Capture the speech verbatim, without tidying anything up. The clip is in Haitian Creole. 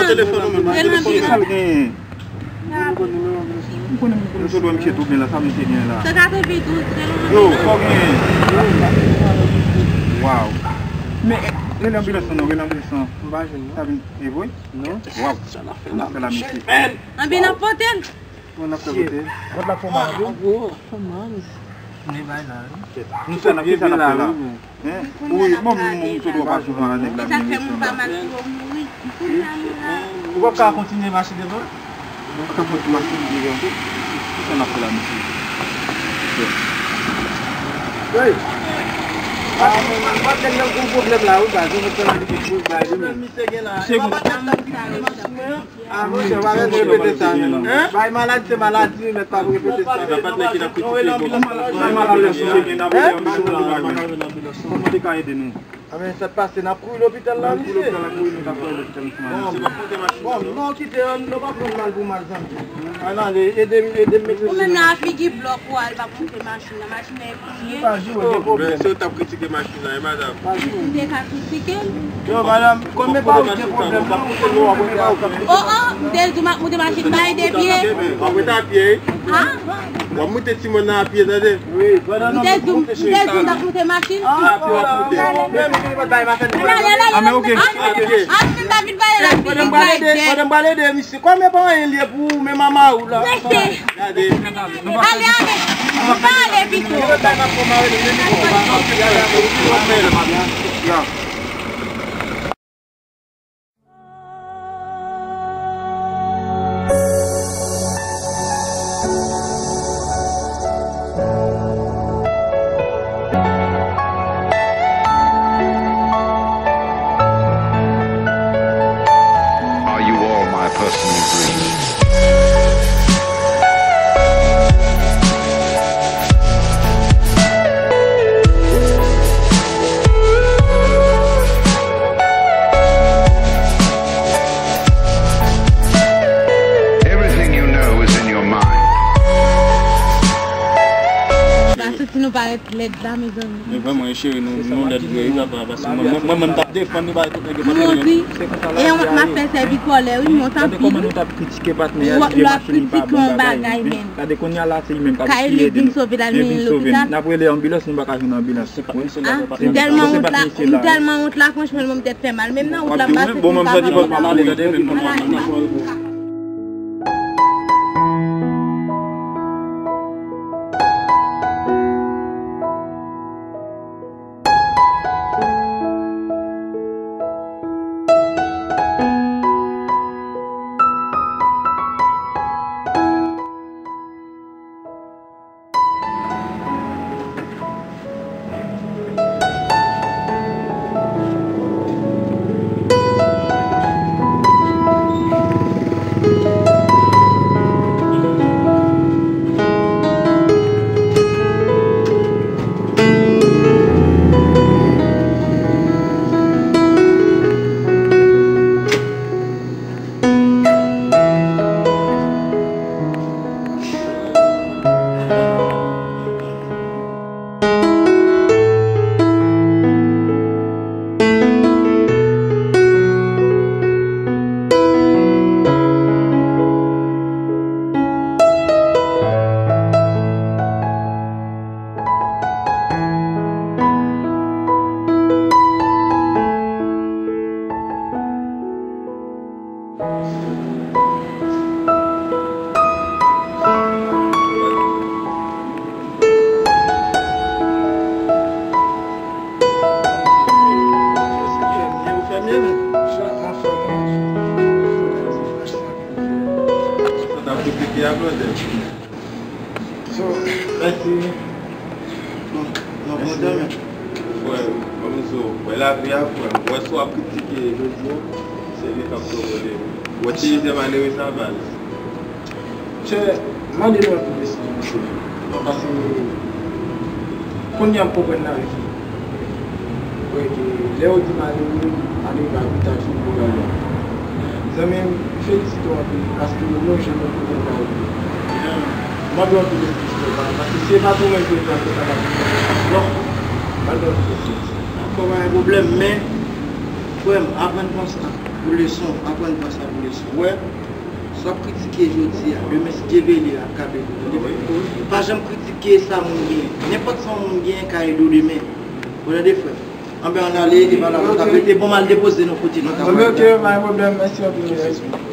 Nan telefòn ou menm, nan telefòn ou menm. Sa l genyen? M konnen, m konnen. Yo te dwe misye tou byen la, sa misye genyen la. Yo, sa w genyen? Waw. Men, eh, rele anbilans lan non, rele anbilans lan. M pa jwenn non. Sa vin, e vre? Non. Waw. Sa n ap fè la, mesye. Anbilans pote l. Bon, n ap fè pote. Vòt la fò mal wi. Fò mal. Men bay la wi. Nou sa n ap, ki sa n ap fè la? Hein? Wi, bon, m, m, m, tout wè pa souvan la, nèg la vin resan la. Ou p ap ka kontinye mache devan? Ou p ap ka kontinye mache devan. Ki sa n ap fè la, mesye? Hey! Patnè m nan gon pwoblèm la, wi, baz. Yon lòt tan la, li gen pou bay li menm. Misye gen la. Misye gon. Ah, monchè, pa vin repete sa, non. Bay maladi, se maladi, men pa repete sa. Sa patnè ki t ap kritike bon. Bay maladi, misye gen, n ap rele anbilans. Kòman te ka ede nou? Ah, men sa t pase, n ap kouri lopital la, misye. Bon, non, kite, nou pa pran mal pou mal, zanmi. Ann ale, ede m, ede m mete. Ou menm nan figi blòk ou al, pa monte machin nan, machin nan e pou li ye. Li pa jwe, gen pwoblèm. Men si yo t ap kritike machin nan, e madanm? Ou te ka kritike l. Yo, madanm, kòm e pa ou ki gen pwoblèm nan, ou te, ou te pa ou k ap kritike. Oh, oh, m te di w m ap monte machin, pa ede pye. W ap rete a pye, wi. Ha? W ap monte timoun nan a pye, tande? Wi, pandan nou monte cheri. M te di w, m te di w m t ap monte machin. Ah, pye w ap monte. Ann ale, ann ale. Ah, men ok. Ann, ann, ann, ann, pa vin pale la, figi gay dèt. Pandan m pral ede, pandan m pral ede, misye, kòm e pa anyen li ye pou ou, men mama ou la. Rete. Gade. Ale, ale. Nou pa ale pito. Are you all my personal dreams? Everything you know is in your mind. Ba soti nou parèt lèd la, mezanmi. Men vrèman, e cheri, nou, nou lèd vre, wi, papa, paske mwen, mwen, mwen menm t ap defann li, ba tout nèg yo pa te renmen. Modi, e yon m ap fè sèvi kòlè, wi, mwen tanpri. Gade kòman nou t ap kritike patnè a, di gen machin li pa bon bagay, men gade kounye a la, se li menm k ap ede nou. Vin sove l, al mennen l lopital. N ap rele anbilans, nou pa ka jwenn anbilans. Ah, m tèlman wont la, m tèlman wont la, franchman, mwen tèt fè mal. Menm nan wout la, m pase pou m pa pale. So, mèsi. Non, non, kontan, men. Frè, kòm di w, wè lavi a, frè. Wè si w ap kritike jodi a, se li k ap sove w. Wè ti jèn malere sa, baz. Chè, mande nou anpil eskiz, mesye. Paske, kounye a m konprann lavi. Wè ke lè yo di malere, malere pa vin ta toujou pou gade. Zanmi m, felisite w anpil, paske ou menm jwenn yon pwoblèm nan vi. Mande w anpil eskiz, frè, paske si se pa tou menm ki te fè sa, pa t ap vin. Non. Mande w anpil eskiz. Dakò, pa gen pwoblèm, men, frè m, aprann konsa pou leson, aprann konsa pou leson. Wè, si w ap kritike jodi a, demen, si Dye vle, l ap ka beni w, tande? Wi. Pa janm kritike sa moun genyen. Nenpòt sa yon moun genyen ka ede w demen. Ou tande, frè m? Anben, ann ale, e pa la nou t ap rete. Bon, m al depoze nou kote nou t ap rete. Ok, pa gen pwoblèm, mèsi anpil.